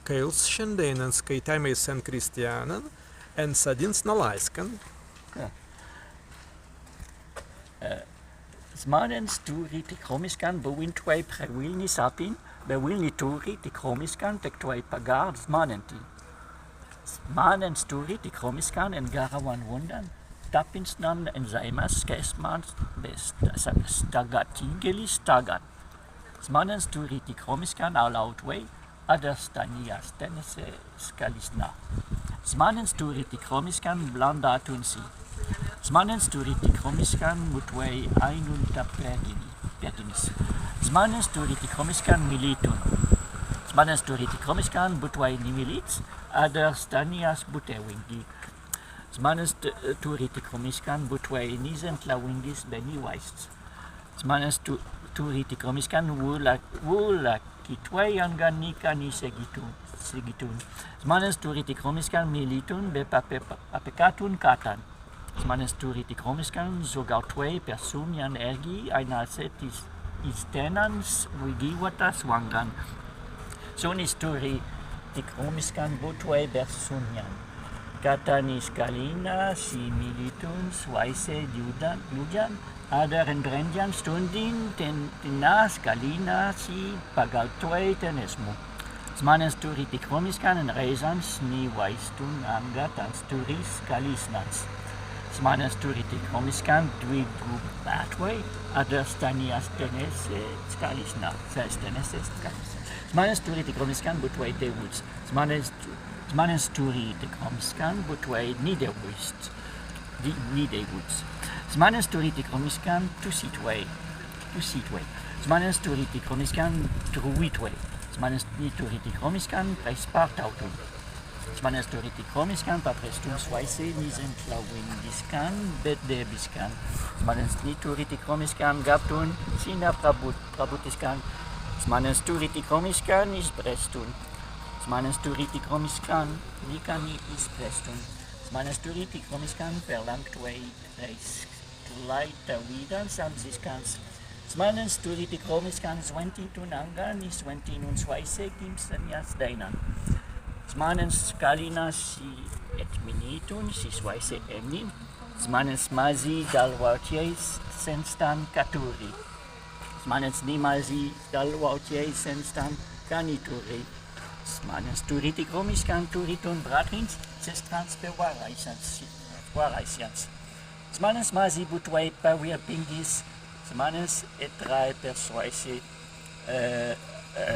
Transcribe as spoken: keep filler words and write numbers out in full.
Kaīls šandēinan skaitāimai sen Kristjānan en Sadins Nalāiskan. Zmānents turri tikrōmiskan buwīntwei prei Wilnis appin, be Wilni turri tikrōmiskan tektwei pagār zmānentin. Zmānents turri tikrōmiskan en garrawan undan tapinsnan en zēimas kēsmans be sta-, sta-, stagātingelis staggan. Zmānents turri tikrōmiskan alaūtwei, adder sta ni ast tenesse skalisna. Zmānents turri tikrōmiskan blāndātun si. Zmānents turri tikrōmiskan būtwei ainunta pētini, pētinis. Zmānents turri tikrōmiskan milītun. Zmānents turri tikrōmiskan būtwei ni milīts, adder sta ni ast butewīngi. Zmānents t-, turri tikrōmiskan būtwei ni zentlāwīngis be ni waists. Zmānents tu-, turri tikrōmiskan wūla-, wūlakītwei anga nika ni segītun, segītun. Zmānents turri tikrōmiskan milītun be pape-, pa-, papekātun kattan. Zmānents turri tikrōmiskan zōrgautwei per sunjan ērgi aīnasetis iz tennans wigīwatas wangan. Sunnis turri tikrōmiskan būtwei per sunjan. Kattan iz kalīna si milītun swāise ljūdan, ljūdjan, adder en drēnjan stūndin ten-, tenā kalīna si pagaūtwei tenesmu. Zmānents turri tikrōmiskan en rēizans ni waistun anga tāns turri skalisnans. Zmānents turri tikrōmiskan dwigubātwei, adder sta ni ast tenesse skalisna, sta ni ast tenesse skalisna. Zmānents turri tikrōmiskan būtwei dewūts. Zmānents tu-, zmānents turri tikrōmiskan būtwei ni dewūts. Di-, ni dewūts. Zmānents turri tikrōmiskan tusītwei. Tusītwei. Zmānents turri tikrōmiskan druwītwei. Zmānents ni turri tikrōmiskan prei spārtautun. Zmānents turri tikrōmiskan paprestun swāise ni zentlāwīngiskan be debiskan. Zmānents ni turri tikrōmiskan gabtun sinna prabut-, prabūtiskan. Zmānents turri tikrōmiskan izprestun. Zmānents turri tikrōmiskan nika ni izprestun. Zmānents turri tikrōmiskan perlāngtwei prei s-, klāitawīdans amziskans. Zmānents turri tikrōmiskan swintintun anga ni swintinnun swāise gimsenjas dēinan. Zmānents kalīna si etminītun si swāise emnin. Zmānents mazzi dalwautjai s-, sen stan, ka turri. Zmānents ni mazzi dalwautjai sen stan, ka ni turri. Zmānents turri tikrōmiskan turītun brātrins, sestrans be wāraisjans, wāraisjans. Zmānents mazzi būtwei pawīrpingis, zmānents etrāi per swāise, e, e,